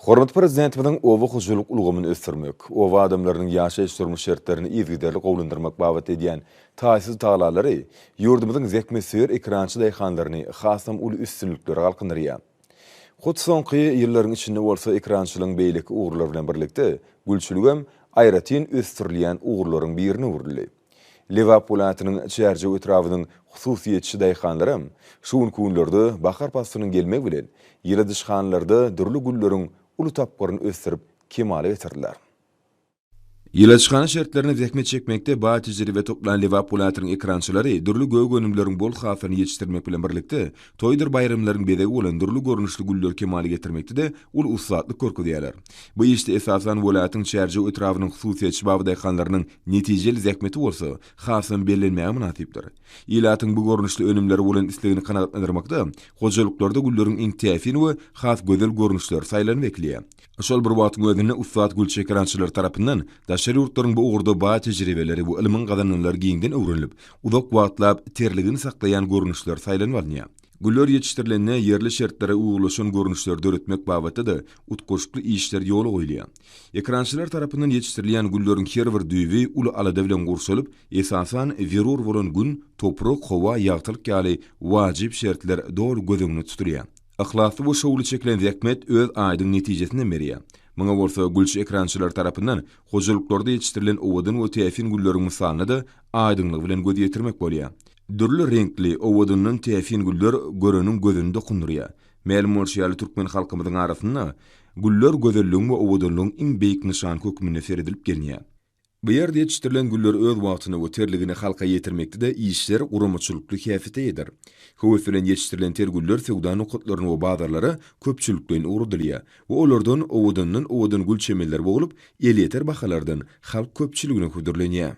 Hormatly Prezidentimiziň oba hojalyk ulgamyny ösdürmek, oba adamlarynyň ýaşaýyş-durmuş şertlerini yzygiderli gowulandyrmak babatda edýän taýsyz tagallalary ýurdumyzyň zähmetsöýer ekerançy daýhanlaryny hasam uly üstünliklere galkyndyrýar. Hut soňky ýyllaryň içinde bolsa ekerançylygyň beýleki ugurlary bilen birlikde gülçüligem aýratyn ösdürilýän ugurlaryň birine öwrüldi. Lebap welaýatynyň Çärjew etrabynyň hususyýetçi daýhanlaram şu günki günlerde bahar paslynyň gelmegi bilen ýyladyşhanalarda dürli gülleriň uly tapgyryny ösdürip kemala getirdiler. Ýyladyşhana şertlerinde zähmet çekmekde baý tejribe toplan Lebap welaýatynyň ekerançylary dürli gök önümleriň bol hasylyny ýetişdirmek bilen birlikde, toýdur baýramlaryň bezegi bolan dürli görnüşli gülleri kemala getirmekde-de uly ussatlyk görkezýärler. Bu işde esasan welaýatyň Çärjew etrabynyň hususyýetçi babadaýhanlarynyň netijeli zähmeti bolsa hasam bellenmäge mynasypdyr. Ilatyň bu görnüşli önümlere bolan islegini kanagatlandyrmakda hojalyklarda gülleriň iň täsin we has gözel görnüşleri saýlanyp ekilýär. Şol bir wagtyň özünde ussat gülçi ekerançylar tarapyndan daşary ýurtlaryň bu ugurda baý tejribeleri we ylmyň gazananlary giňden öwrenilip, uzak wagtlap terligini saklaýan görnüşler saýlanyp alynýar. Güller ýetişdirilende ýerli şertlere uýgunlaşan görnüşleri döretmek babatda-da utgaşykly işler ýola goýulýar. Ekerançylar tarapyndan ýetişdirilýän gülleriň her bir düýbi uly alada bilen gurşalyp, esasan, zerur bolan gün, toprak, howa, ýagtylyk ýaly wajyp şertler doly göz öňünde tutulýar. Yhlasly we şowly çekilen zähmet öz aýdyň netijesinem berýär. Muňa bolsa gülçi ekerançylar tarapyndan hojalyklarda ýetişdirilen owadan we täsin gülleriň mysalynda-da aýdyňlygy bilen göz ýetirmek bolýar. Dürli reňkli, owadandan täsin güller göreniň gözüni dokundyrýar. Mälim bolşy ýaly, türkmen halkymyzyň arasynda güller gözelligiň we owadanlygyň iň beýik nyşany hökmünde seredilip gelinýär. Bu ýerde ýetişdirilen güller öz wagtyny we terligini halka ýetirmekde-de işler guramaçylykly häsiýete eýedir. Höwes bilen ýetişdirilen ter güller söwda nokatlaryna we bazarlara köpçülikleýin ugradylýar we olardan owadandan owadan gül çemenleri boglup, elýeter bahalardan halk köpçüligine hödürlenýär.